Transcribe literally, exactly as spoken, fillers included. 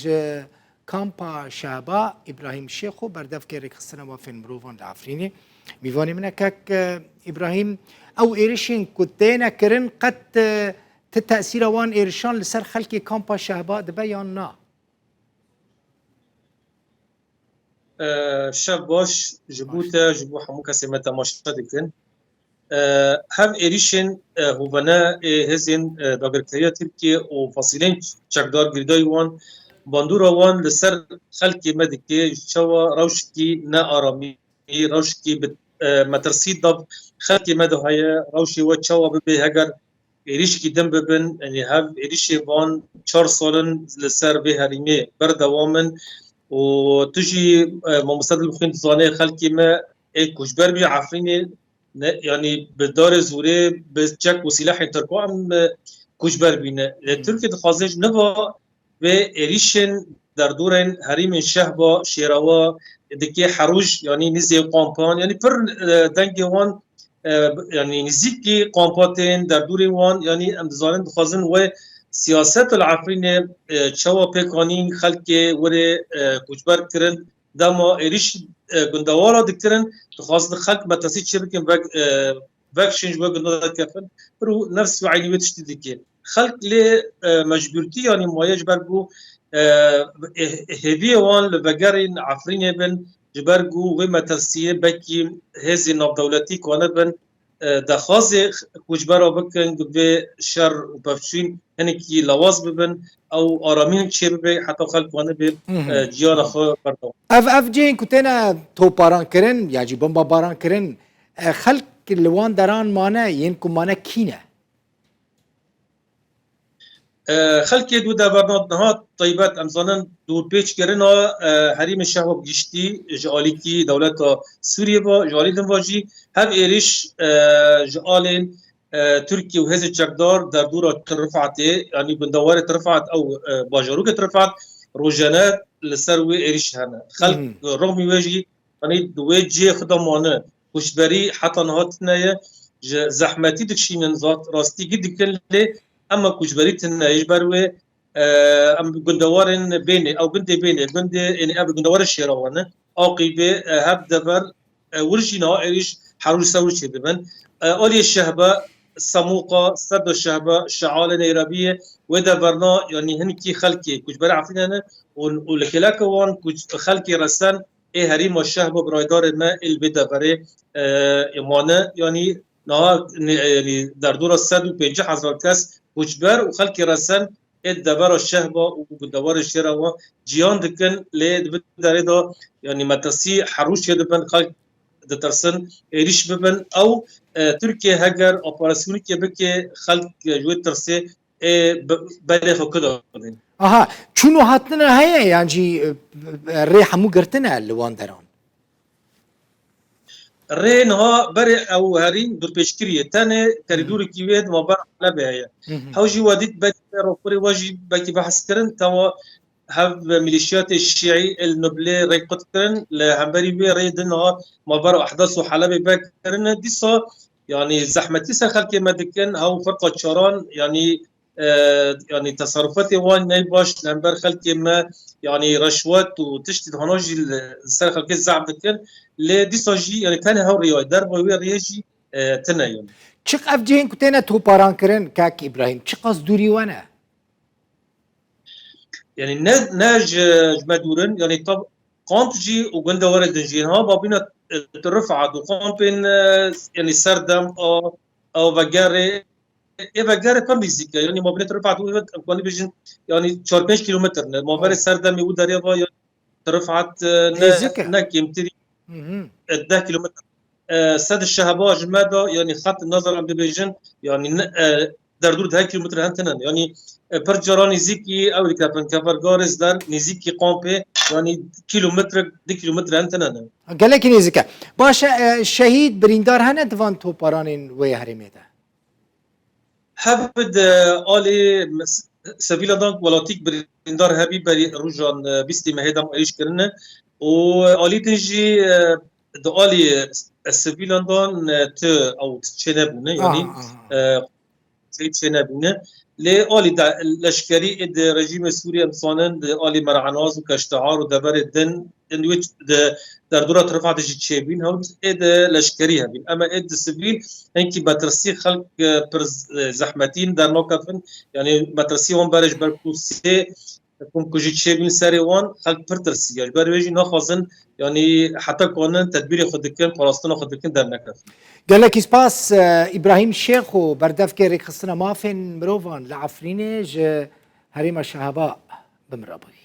ji kampa Şehba, Îbrahîm Şêxo, berdevkê rêkxistina mafên mirovan li Efrînê. Mîvanê min e kek, e, Îbrahîm, ew êrişên ku têne kirin, qet, e, ti tesîra wan êrişan li ser xelkê kampa Şehba dibe yan na? E, şev baş ji bo Baş. Te, ji bo hemû kesê me temaşe dikin. E, hev êrîşên, e, hovene ê hêzên, e, dagirkeriya Tirkiyê û fasîlên çekdar girêdayî wan bandora wan li ser xelkê me dike, çawa rewşekî ne aramî, rewşekî bi, e, metirsî dav xelkê me de heye, rewşê we çawa bibe heger êrîşkî din bibin, yanî hev êrîşê van çar sal in li ser vê herêmê berdewam in û tu jî, e, mamoste Dilxwîn dizane xelkê me ê koçber bî Efrînê, ne, yanî bi darê zorê, bi çek û sîlehên Tirkan em, e, koçber bîne. Lê Hmm. Tirkiye dixwaze ji niva vê êrîşên derdorên herêmên Şehba, Şêrawa, dike Herûj, yanî nizê kampan, yanî pir, e, dengê wan, e, yanî nizîkî kampa tên, derdorên wan, yanî em dizanin dixwazin wê siyaset li Efrînê, e, çawa pêk anîn, xelkê were, e, koçber kirin, dema êrîş, e, gundewara dikirin, dixwazin xelk metirsî çê bikin, vek, e, vekşin ji we gunda derkevin, pir û nefs wî eynî wê tiştî dike. Xelk lê, e, mecbûrtî yanî maye ji ber ku, e, hê-, hêviyê wan li vegerên Efrînê bin, ji ber ku wê metirsiyê belkî hêzên navdewletî kane bin, e, daxwazê koçbera bikin ku vê şer û pevçûn hinekî lawaz bibin, ew aramî hinek çê bibe, heta xelk wane bê, Hı hı. e, ciyana xwe berdewam. Ev, ev cihên ku têne toparankirin ya jî bombabarankirin, e, xelk li wan deran mane, yên ku mane kî ne? E, xelkê di deverna niha taybet, em zanin dûrpêçkirina, e, herêmê Şehba bi giştî ji alîkî dewleta Sûriyê ve, ji alî din ve jî hev êrîş, e, ji alên, e, Tirkiye û hêzên çekdar derdora Tirifetê, yanî gundewarê Tirifet ew, e, bajarokê Tirifet rojane li ser wê êrîş hene. Xelk Hmm. rixmî wê jî, yanî di wê cihê xwe de mane. Koçberî heta niha tune ye. Ji zehmetî dikişînin, zat-, rastî gî dikin lê ema koçberî tune ye. Ji ber wê, e, em gundewarên Bênê, ew gundê Bênê, gundê, yanî ev gundewarê Şêrawan e. Aqîbê, e, hev dever, e, wir jî niha êrîş herû li ser wir çêdibin. E, aliyê Şehbe, Semûqa, Serda Şehbe, Şealê Neyrebiyê, wê deverna, yanî hinkî xelkê koçberê Efrînê ne û, û li kêleka wan koç-, xelkê resen ê herêma Şehba bi raydarê me ê li vê deverê, e, ê mane, yanî niha ne-, yanî derdora sed û pêncî hezar kes koçber û xelkê resen ê devera Şehba û gundewarê Şêrawa ciyan dikin, lê di vê derê de, yanî metirsî herû çêdibin, xelk ditirsin êrîş bibin. Ew, e, Tirkiye heger operasyonekê bike, xelk ji wê tirsê ê be-, berê xwe kida bin. Aha, çûn û hatina heye, yan jî, e, rê hemû girtine li wan deran? Rê niha berê ew herî dûrpêçkirî ye. Tenê Hı hı. korîdorikî wê di navbera Helebê heye. Hı hı. Hew jî we dît belkî raporê we jî belkî behs kirin, tewa hev milîşiyatê şîî El Nublê rê qut kirin, li hemberî wê rê di niha navbera Ehdas û Helebê vekirine. Dîsa, yanî zehmetî ser xelkê me dikin, hew firqa çaran, yanî e, yanî teserrufatê wan ne baş li hember xelkê me, yanî reşwet û tiştî dihana jî li ser xelkê zehf dikin. Lê dîsa jî, yanî tenê hew rêya ye, derva wê rêyê jî, e, tune ye. Çiq ev cihên ku têne toparankirin, kak Îbrahîm, çiqas dûrî we ne? Yanî ne, ne ji, ji me dûr in, yanî tab-, kamp jî û gundewarê din jî. Ha, babîna, e, Rifat û kampên, e, yanî Serdem a, a vegerê, ê vegerê pir nêzîk e. Yanî mabênê Rifat û, em kanî bêjin, yanî çar pênc kîlometr ne. Maverê Oh. Serdemê û derê va ya Rifat, e, ne, Nêzîk e. ne kêmtirî, Hı hı. e, deh kîlometr. E, sed Şehba ji me de, yanî xet nazar em dibêjin, yanî ne, e, derdor deh kîlometr hen tinen. Yanî, e, pir cara nêzîkî ew dikevin, kefergarê zder nêzîkî kampê, yanî kîlometrek, du kîlometr hen tinen. Gelekî nêzîk e. Baş e, e, şehîd, birîndar hene di van toparanên wê herêmê de? Hev di alî s-, sivîlan dan welatîk birîndar hebî berî rojan, e, bîstê mehê dem êrîş kirine û alî din jî, e, di alî, e, sivîlan dan, e, tu ew çênebûne, yanî, Aha, aha. e, Seyîd çênebûne. Lê alî de leşkerî ê di rejîmê Sûriyê em zanin, di alî Mer'enaz û Keştehar û deverê din, in wê di derdora Rifat de jî çêbîn, hewt ê di leşkerî hebîn. Ema ê di sivîl hinkî metirsî xelk, e, pir z-, e, zehmetîn dernakefin. Yanî metirsî wan berê ji ber ku sê komkujî çêbîn serê wan, xelk pir tirsiye. Ji ber wê jî naxwazin, yanî heta kanin tedbîrê xwe dikin, parastina xwe dikin, dernekevin. Gelekî spas, e, Îbrahîm Şêxo, berdevkê rêkxistina mafên mirovan li Efrînê ji herêma Şeheba bi min re bûyî.